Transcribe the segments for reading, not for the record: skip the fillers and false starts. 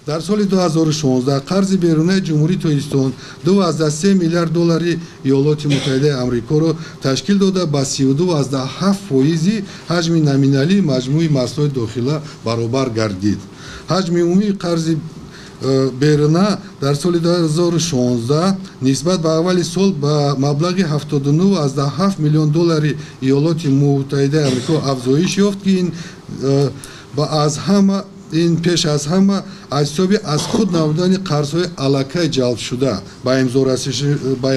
Дар соли 2016 қарзи берунаи Ҷумҳурии Тоҷикистон 2,3 миллиард доллари Иёлоти Муттаҳидаи Амрикоро ташкил дода, ба 32,7% ҳаҷми номиналии маҷмӯи маҳсулоти дохила баробар гардид. Ҳаҷми умумии қарзи беруна дар соли 2016 нисбат ба аввали сол ба маблағи 79,7 миллион доллари Иёлоти Муттаҳидаи Амрико афзоиш ёфт, ки ин аз ҳама ин пеш аз ҳама аз ҳисоби аз худ намудани қарзҳои аллакай ҷалбшуда, ба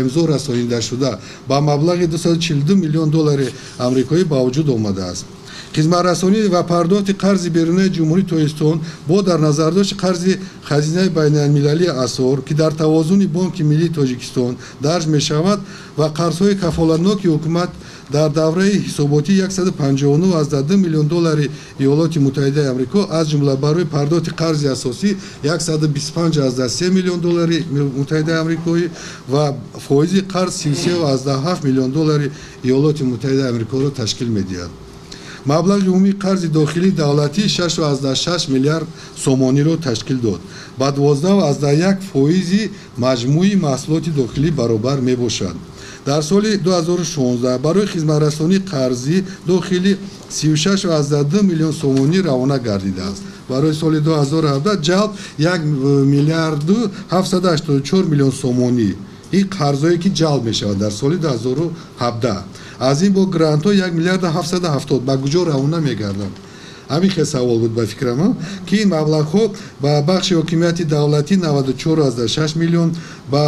имзо расонидашуда ба маблағи 242 миллион доллари амрикоӣ ба вуҷуд омадааст. Хизматрасонӣ ва пардохти қарзи берунаи Ҷумҳурии Тоҷикистон бо дар назардошти қарзи Хазинаи байналмилалии асъор, ки дар тавозуни Бонки Миллии Тоҷикистон дарҷ мешавад, ва қарзҳои кафолатноки ҳукумат дар давраи ҳисоботӣ 159,2 миллион доллари Иёлоти Муттаҳидаи Амрико, аз ҷумла барои пардохти қарзи асосӣ 125,3 миллион доллари Муттаҳидаи Амрикоӣ ва фоизи қарз 33,7 миллион доллари Иёлоти Муттаҳидаи Амрикоро ташкил медиҳад. Маблағи умумии қарзи дохилии давлатӣ 6,6 миллиард сомониро ташкил дод, ба 12,1% маҷмӯи маҳсулоти дохилӣ баробар мебошад. Дар соли 2016 барои хизматрасонии қарзӣ дохилӣ 36,2 миллион сомонӣ равона гардидааст. Барои соли 2017 ҷалб 1 миллиарду 784 миллион сомонӣ. Ин қарзҳое, ки ҷалб мешавад дар соли 2017. Аз ин бо грантҳо 1 миллиарду 770 ба куҷо равона мегарданд? Ҳамин хел савол буд, ба фикрам, ки ин маблағҳо ба бахши ҳокимияти давлатӣ 94,6 миллион, ба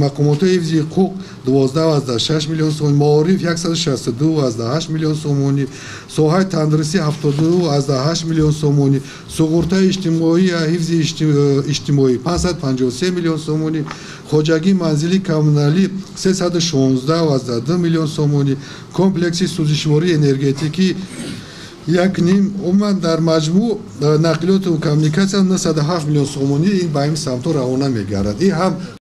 мақомотҳои ҳифзи ҳуқуқ 12,6 миллион сомонӣ, маориф 162,8 миллион сомонӣ, соҳаи тандурустӣ 72,8 миллион сомонӣ, суғуртаи иҷтимоӣ, ҳифзи иҷтимоӣ 553 миллион сомонӣ, хоҷагии манзили коммуналӣ 316,2 миллион сомонӣ, комплекси сӯзишвории энергетикӣ як ним. Умуман, дар маҷмӯъ нақлиёту коммуникатсия 907 миллион сомонӣ ин ба ин самтҳо равона мегардад. Ин ҳам